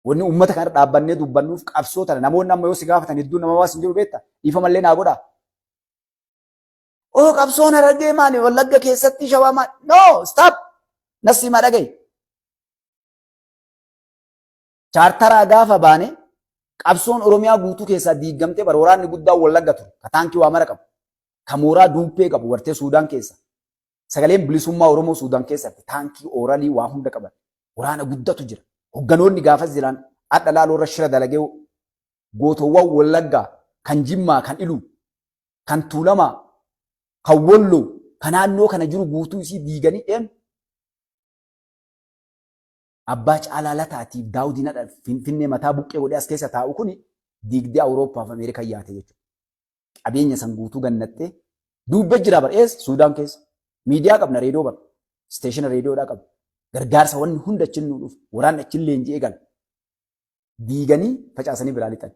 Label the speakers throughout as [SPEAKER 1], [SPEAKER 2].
[SPEAKER 1] Wanni uummata kana dhaabbannee dubbannuuf qabsoo tana namoonni amma yoo si gaafatan hedduun nama waas hin jiru beekta. Dhiifamallee naa godhaa. Oo, qabsoon Harargee maali? Wallagga keessatti, Shawaa maali? No, stop! Nassi maa dhagahi. Chaartaraa gaafa baane qabsoon Oromiyaa guutuu keessaa diigamtee bara waraanni guddaan Wallagga ture. Ka taankii waa mara qabu. Ka mooraa duuppee qabu wartee Suudaan keessa. Sagaleen bilisummaa Oromoo Suudaan keessatti taankii ooralii waa hunda qaban. Waraana guddatu jira. Hogganoonni gaafas jiran adha laaloo irra shira dalagee gootowwan Wallaggaa kan Jimmaa, kan Iluu, kan Tuulamaa, kan Wolloo, kan naannoo kana jiru guutuu isii diiganii eenyu? Abbaa Caalaa Lataatiif Daawudii Nadha Finfinnee mataa buqqee godhee as keessa taa'u kuni diigdee Awurooppaa fi Ameerikaa yaate jechuudha. Qabeenya san guutuu gannattee duubbee jira bara eessa Suudaan keessa. Miidiyaa qabna, reediyoo bara. Isteeshina reediyoodhaa qabna. Gargaarsa wanni hunda achiin nu dhufu. Waraanni achiin leenji'ee gala. Diiganii facaasanii biraa lixan.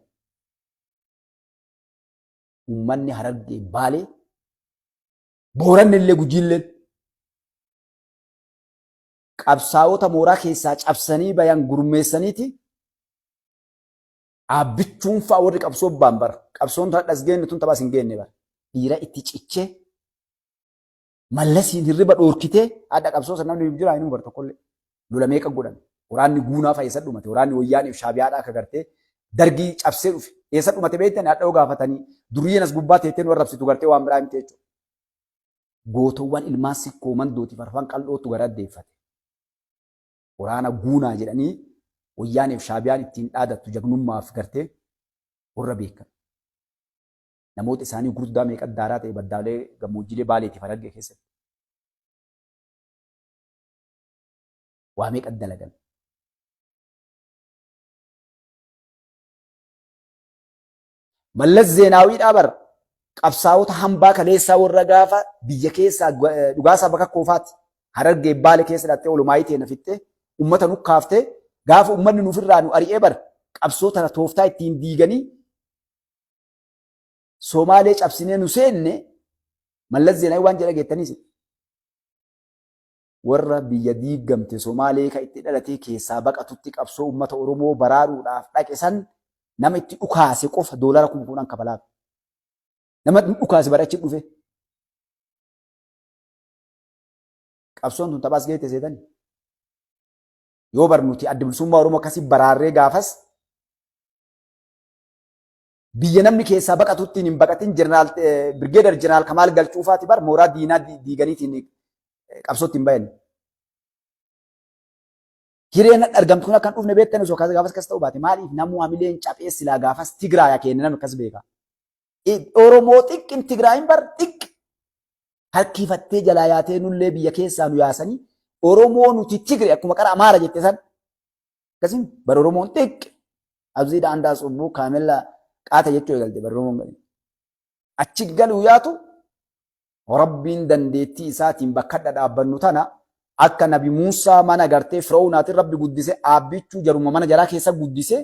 [SPEAKER 1] Uummanni Harargee, Baalee, Booranni illee, Gujiilleen qabsaa'ota mooraa keessaa cabsanii bayan gurmeessaniiti dhaabbichuun fa'a warri qabsoo ba'an bara. Qabsoon tun hadhas geenne, tun taphaas hin geenne bara. Dhiira itti cichee Mallasiin hirriba dhoorkitee hadha qabsoo sana namni jira hin bara tokkollee. Lola meeqa godhame. Waraanni guunaa fa'a eessa dhumate? Waraanni Wayyaaniif Shaabiyaadhaa akka gartee Dargii cabsee dhufe. Eessa dhumate beektan? Hadha yoo gaafatanii duriyyeen as gubbaa teettee nu arrabsitu gartee waan biraa himte jechuudha. Gootowwan ilmaan Sikkoo Mandootiif Arfan Qal'ootu gara deeffate. Waraana guunaa jedhanii Wayyaaneef Shaabiyaan ittiin dhaadattu jagnummaaf gartee warra beekan. Namoota isaanii gurguddaa meeqa daaraa ta'e baddaalee gammoojjiilee Baaleetiif Harargee keessatti. Waa meeqa dalagan. Mallas Zeenaawiidhaa bar qabsaa'ota hambaa kaleessaa warra gaafa biyya keessaa Dhugaasaa Bakakkoo faati Harargee Baale keessa dhattee olumaayii teena fixxee ummata nukkaaftee gaafa ummanni nufirraa nu ari'ee bar qabsoo tana tooftaa ittiin diiganii Somaalee cabsinee nu seenne. Mallas Zeenaawii waan jedha geettaniis, warra biyya diigamte Somaalee ka itti dhalatee keessaa baqatutti qabsoo uummata Oromoo baraaruudhaaf dhaqe san nama itti dhukaase qofa doolara 10,000 kafalaaf. Nama dhukaase bara achi dhufe. Qabsoon tun taphaas geette seetani. Yoo bar nuti Adda Bilisummaa Oromoo akkasii baraarree gaafas biyya namni keessaa baqatutti hin baqatin, jeneraal birgeedar jeneraal Kamaal Galchuufaati bar mooraa diinaa diiganiitiin qabsootti hin bayan. Hireen argamtu kun akka hin dhufne beektan osoo gaafas akkas ta'uu baate, maaliif namuu hamileen caphee silaa gaafas Tigraaya keenya namni akkas beeka. Oromoo xiqqin Tigraayin bar xiqqi harkifattee jalaa yaatee nullee biyya keessaa nu yaasanii Oromoo nuti Tigre akkuma qara Amaara jette san akkasiin bar Oromoon xiqqi abziidha andaa tsubbuu kaamella qaata jechuu eegalte bar Oromoon gadi. Achi galuu yaatu Rabbiin dandeettii isaatiin bakka dhaabbannu tana akka Nabi Muusaa mana gartee Fir'aawnaatiin Rabbi guddise, aabbichuu jaruma mana jaraa keessa guddise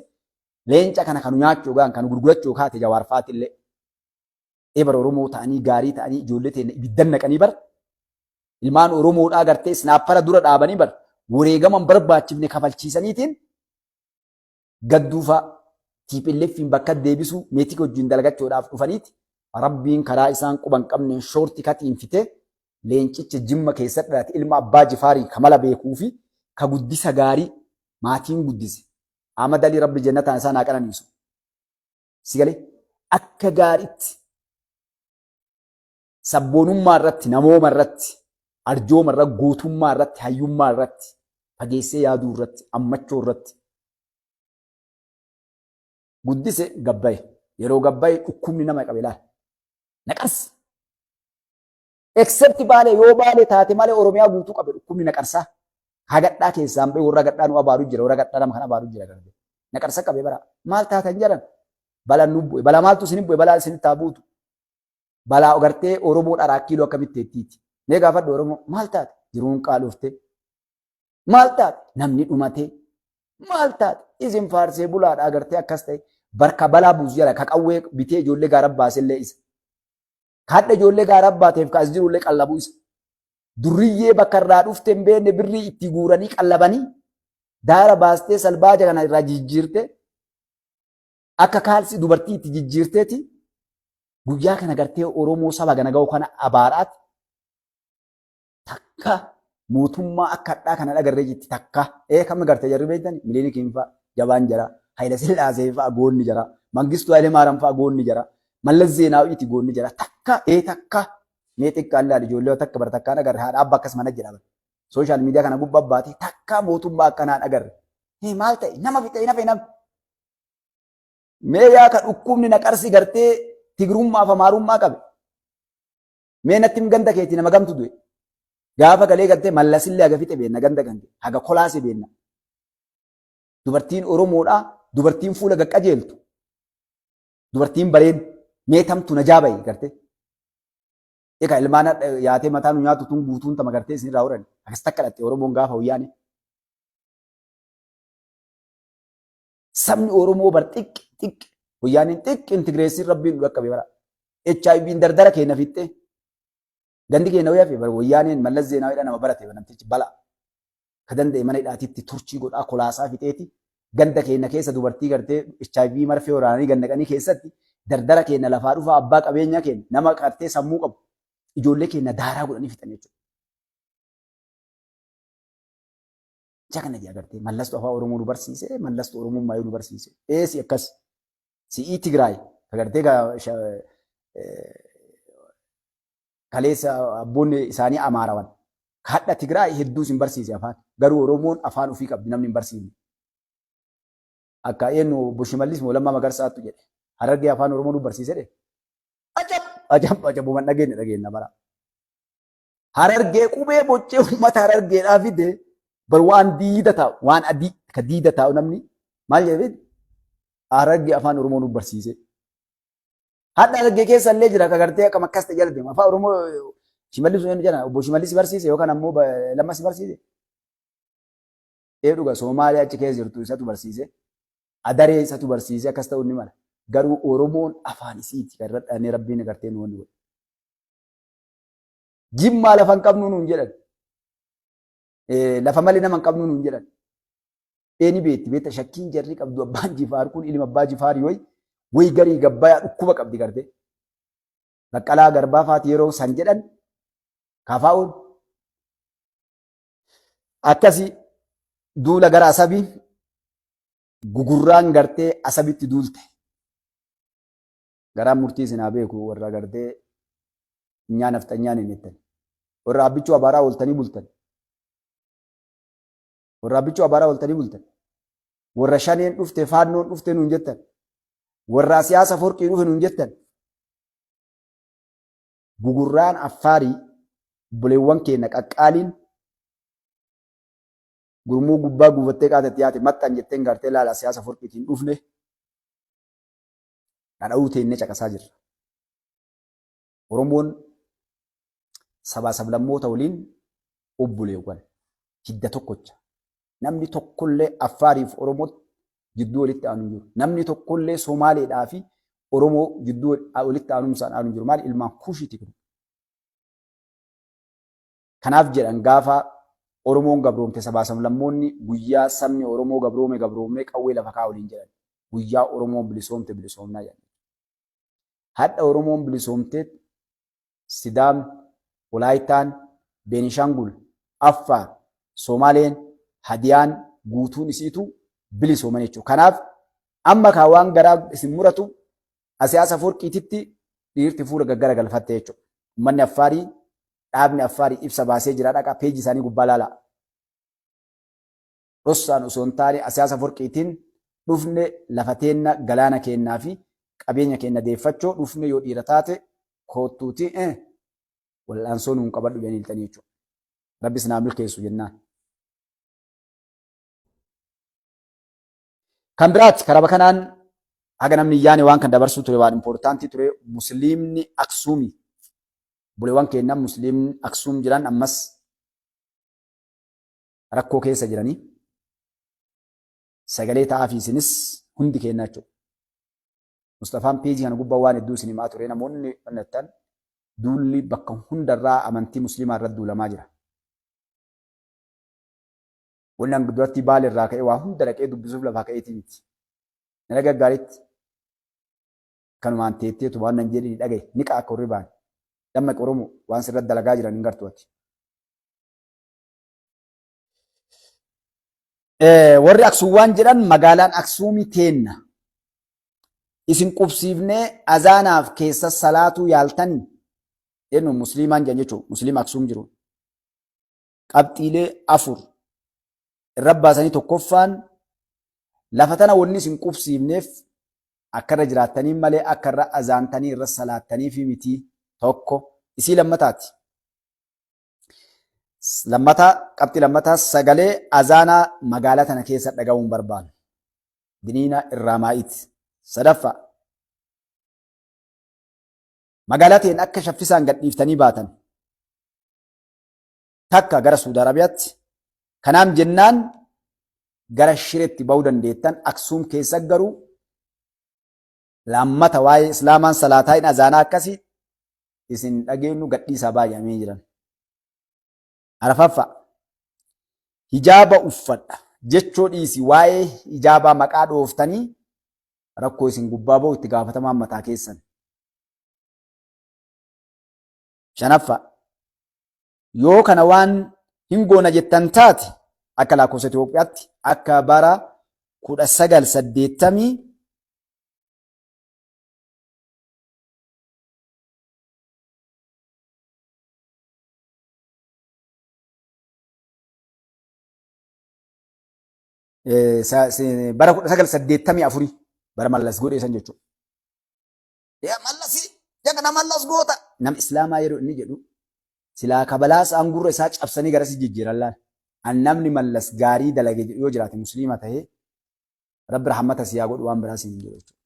[SPEAKER 1] leenca kana kanu nyaachuu gaan kanu gurgurachuu kaate Jawaar faatillee. Ebar Oromoo ta'anii gaarii ta'anii ijoollee teenya ibiddan naqanii bar ilmaan Oromoodhaa gartee isnaappara dura dhaabanii bar wareegaman barbaachifne kafalchiisaniitiin gadduufaa TPLFiin bakka deebisuu meetii wajjin dalagachuudhaaf dhufaniiti Rabbiin karaa isaan quban qabneen shoorti katiin fitee leencicha Jimma keessatti dhalate, ilma Abbaa Jifaarii kamala beekuu fi ka guddisa gaarii maatiin guddise Ahmad Alii, Rabbi jannataan isaan haa qananiisu. Si galee akka gaariitti sabboonummaa irratti, namooma irratti, arjooma irratti, gootummaa irratti, hayyummaa irratti, fageessee yaaduu irratti, ammachoo irratti guddise gabbaye. Yeroo gabbaye dhukkubni nama qabe laala. Naqarsi. Except Baalee, yoo Baalee taate malee Oromiyaa guutuu qabe dhukkubni naqarsaa. Hagadhaa keessaan ba'e warra gadhaa nu abaaru jira, warra gadhaa nama kan abaaru jira garbe. Naqarsa qabe bara. Maal taatan jedhan? Balaan nu bu'e. Balaa maaltu isin bu'e? Balaa isinitti haa buutu. Balaa ogartee Oromoo dharaa kiiloo akkamitti teettiiti. Mee gaafadhu Oromoo, maal taate? Jiruun qaalofte. Maal taate? Namni dhumate. Maal taate? Isin faarsee bulaadha agartee akkas ta'e. Barka balaa buusu jala ka qawwee bitee ijoollee gaara baasellee isa. Kadha ijoollee gaara baateef ka as jirullee qallabuu isa. Durriyyee bakka irraa dhufte hin beekne birrii itti guuranii qallabanii. Daara baastee salbaaja kana irraa jijjiirte akka kaalsii dubartii itti jijjiirteeti guyyaa kana gartee Oromoo saba gana ga'u kana abaaraati takka mootummaa akka hadhaa kana dhagarree jirti takka ee kam gartee jarri beektan Minilikiin fa'a jabaan jara Hayila Sillaasee fa'a goonni jara Mangistuu Haile Maaram fa'a goonni jara Mallas Zeenaawiiti goonni jara takka ee takka mee xiqqaan laal ijoollee takka bara takkaan agarre haadha abba akkas mana jedhama sooshaal miidiyaa kana gubbaa baatee takka mootummaa akkanaan agarre ee maal ta'e nama fixee nafe nam mee yaa ka dhukkubni naqarsi gartee tigrummaa fi amaarummaa qabe Mee natti him ganda keetii nama gamtu du'e. Gaafa galee galtee mallasillee haga fixe beenna ganda kan kee haga kolaase beenna. Dubartiin Oromoodhaa dubartiin fuula gaqqajeeltu dubartiin bareen mee tamtu najaa bahe gartee. Egaa ilmaan yaatee mataa nu nyaatu tun guutuun tama gartee isinirraa horan akkas takka dhatte Oromoon gaafa wayyaane. Sabni Oromoo bar xiqqi xiqqi wayyaaneen xiqqi intigireessiin rabbiin nu dhaqqabe bara. HIVn dardara keenya fixxee gandi keenya wayyaa fi bar wayyaaneen Mallas Zeenaawidha nama barate namtichi bala. Ka danda'e mana hidhaatitti turchii godhaa kolaasaa fixeeti ganda keenya keessa dubartii gartee HIV marfee waraananii gannaqanii keessatti dardara keenya lafaa dhufaa abbaa qabeenyaa keenya nama gartee sammuu qabu ijoollee keenya daaraa godhanii fixan jechuudha. Jagna jee agartee mallastu afaan Oromoo nu barsiise mallastu Oromummaa nu barsiise. Ee si akkas si'ii Tigraay agartee kaleessa abboonni isaanii Amaarawan. Hadha Tigraay hedduu isin barsiise afaan. Garuu Oromoon afaan ofii qabdi namni hin barsiifne. Akka eenyu obbo Shimallis moo Lammaa Magarsaattu jedhe. Harargee afaan Oromoo nu barsiise jedhe. Ajab ajab ajabuman dhageenye dhageenna bara. Harargee qubee boccee uummata harargeedhaa fide bar waan diida taa'u waan adii ka diida taa'u namni maal jedhee harargee afaan Oromoo nu barsiise. Hadha harargee keessa illee jira ka gartee akkam akkas ta'e jala deema afaan Oromoo Shimallis sun jedha obbo Shimallis barsiise yookaan ammoo Lammas barsiise. Ee dhuga Soomaaliyaa achi keessa jirtu isatu barsiise. Adaree isatu barsiise akkas ta'uu ni mala. Garuu Oromoon afaan isiiti kan irra dhaanee rabbiin gartee nu wanni godhe. Jimmaa lafa hin qabnu nuun jedhan. Lafa malee nama hin qabnu nuun jedhan. Eeni beetti beetta shakkiin jarri qabdu abbaan jifaar kun ilma abbaa jifaar yoo wayi garii gabbayaa dhukkuba qabdi gartee. Baqqalaa garbaa faati yeroo san jedhan kafaa'uun akkasi duula gara asabii gugurraan gartee asabitti duulte. Garaan murtii isin haa beeku warra gartee nyaa nafxanyaan hin jettan. Warra abbichuu abaaraa ooltanii bultan. Warra abbichuu abaaraa ooltanii bultan. Warra shaneen dhufte faannoon dhufte nuun jettan. Warra siyaasa forqii dhufe nuun jettan. Gugurraan affaarii obboleewwan keenya qaqqaaliin gurmuu gubbaa guufattee qaatatti yaate maxxan jetteen gartee laala siyaasa forqiitiin dhufne. Dhadha'uu teennee caqasaa jirra. Oromoon sabaa sablammoota waliin obboleewwan hidda tokkocha. Namni tokkollee Affaariif Oromoo jidduu walitti aanu hin jiru. Namni tokkollee Somaaleedhaa fi Oromoo jidduu walitti aanumsaan aanu hin jiru. Maali ilmaan Kuushiiti kun. Kanaaf jedhan gaafa Oromoon gabroomte sabaa sablammoonni guyyaa sabni Oromoo gabroome gabroomnee qawwee lafa kaa waliin jedhan. Guyyaa Oromoon bilisoomte bilisoomnaa jedhan. Hadha Oromoon bilisoomteet Sidaamni, Walaayittaan, Beenishaangul, Affaar, Soomaaleen, Hadiyaan guutuun isiitu bilisooman jechuudha. Kanaaf amma kaa waan garaa isin muratu Asiyaas Afoorqiititti dhiirti fuula gaggara galfatte jechuudha. Uummanni Affaarii dhaabni Affaarii ibsa baasee jira dhaqaa peejii isaanii gubbaa laalaa. Dhossaan osoo hin taane Asiyaas Afoorqiitiin dhufne lafa teenna galaana keennaa fi qabeenya keenna deeffachoo dhufne yoo dhiira taate koottuuti wal'aansoo nuun qabadhu jedhanii lixanii jechuudha. Rabbi isin haa milkeessu jennaan. Kan biraatti karaba kanaan haga namni hin yaane waan kan dabarsuu ture waan impoortaantii ture musliimni Aksuumii buleewwan keenna musliimni Aksuum jiran ammas rakkoo keessa jiranii sagalee ta'aa fi isinis hundi keenna jechuudha. Mustafaan peejii kana gubbaa waan hedduu isin himaa ture namoonni onnattan duulli bakka hundarraa amantii musliimaa irratti duulamaa jira. Wanni an duratti baala irraa ka'ee waa hunda dhaqee dubbisuuf lafaa ka'eetii miti. Nana gaggaaritti kanumaan teetteetu waan nan jedhini dhagaye niqa akka warri baan. Dammaqi Oromoo, waan sirratti dalagaa jiran hin gartu ati. Warri Aksuum waan jedhan, magaalaan Aksuumii teenna. Isin qubsiifnee azaanaaf keessa salaatuu yaaltanii jennu musliimaan jedhan jechuudha. Musliima Aksuum jiru. Qabxiilee afur irra baasanii, tokkoffaan lafa tana wanni isin qubsiifneef akka irra jiraattanii malee akka irra azaantanii irra salaattanii fi miti, tokko. Isii lammataati. Lammataa, qabxii lammataa, sagalee azaanaa magaalaa tana keessa dhaga'uu hin barbaannu. Diniina irraa maa'iti. Sadaffaa, magaalaa teen akka shaffisaan gadhiiftanii baatan, takka gara Suudi Arabiyaatti, kanaaf jennaan gara Shiretti ba'uu dandeettan. Aksuum keessa garuu lammata waa'ee Islaamaan salaataa hin azaanaa akkasii isin dhageenyu, gadhiisaa baay'amee jiran. Arfaffaa, hijaaba uffadha jechoo dhiisi, waa'ee hijaabaa maqaa dhooftanii rakkoo isin gubbaa ba'u itti gaafatamaan mataa keessan. Shanaffaa, yoo kana waan hin goona jettan taate, akka lakkoofsa Itoophiyaatti akka bara 1980 bara 1984 bara Mallas godhee san jechuudha. Yaa Mallasi, jagna Mallas goota. Nam Islaamaa yeroo inni jedhu silaa kabalaa isaan gurra isaa cabsanii garasi jijjiiran laal. An namni Mallas gaarii dalage jedhu yoo jiraate, musliima tahee, Rabbi rahmata si haa godhu, waan biraa siin hin jedhu jechuudha.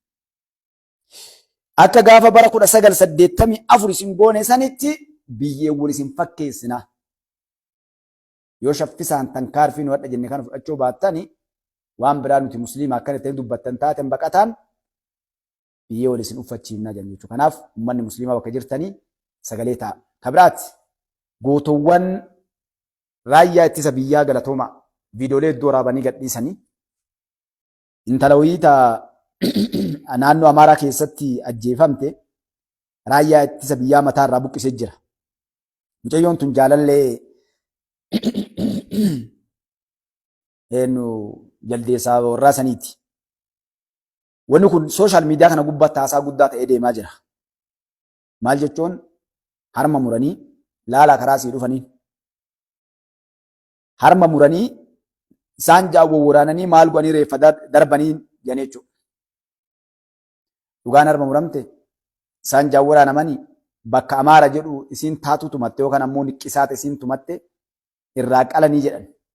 [SPEAKER 1] Akka gaafa bara 1984 isin goone sanitti biyyeewwan isin fakkeessina. Yoo shaffisaan tankaarfii nu hadha jenne kana fudhachuu baattani, waan biraa nuti musliima akkana ta'e dubbattan taaten baqataan biyyee wal isin uffachiifnaa jedhan jechuudha. Kanaaf uummanni musliimaa bakka jirtanii sagalee ta'a. Kabiraati, gootowwan raayyaa ittisa biyyaa galatooma, viidiyoolee hedduu waraabanii gadhiisanii intala wayii naannoo Amaaraa keessatti ajjeefamte raayyaa ittisa biyyaa mataa irraa buqqisee jira. Mucayyoon tun jaalallee eenyu jaldeessaa warraa saniiti. Wanni kun social media kana gubbaatti haasaa guddaa ta'ee deemaa jira. Maal jechuun, harma muranii laalaa karaa sii dhufanii harma muranii isaan jaawwa waraananii maal godhanii reeffa darbanii jedhanii jechuudha. Dhugaan harma muramte isaan jaawwa waraanamanii bakka Amaara jedhu isiin taatu tumatte yookaan ammoo niqqisaata isiin tumatte irraa qalanii jedhan.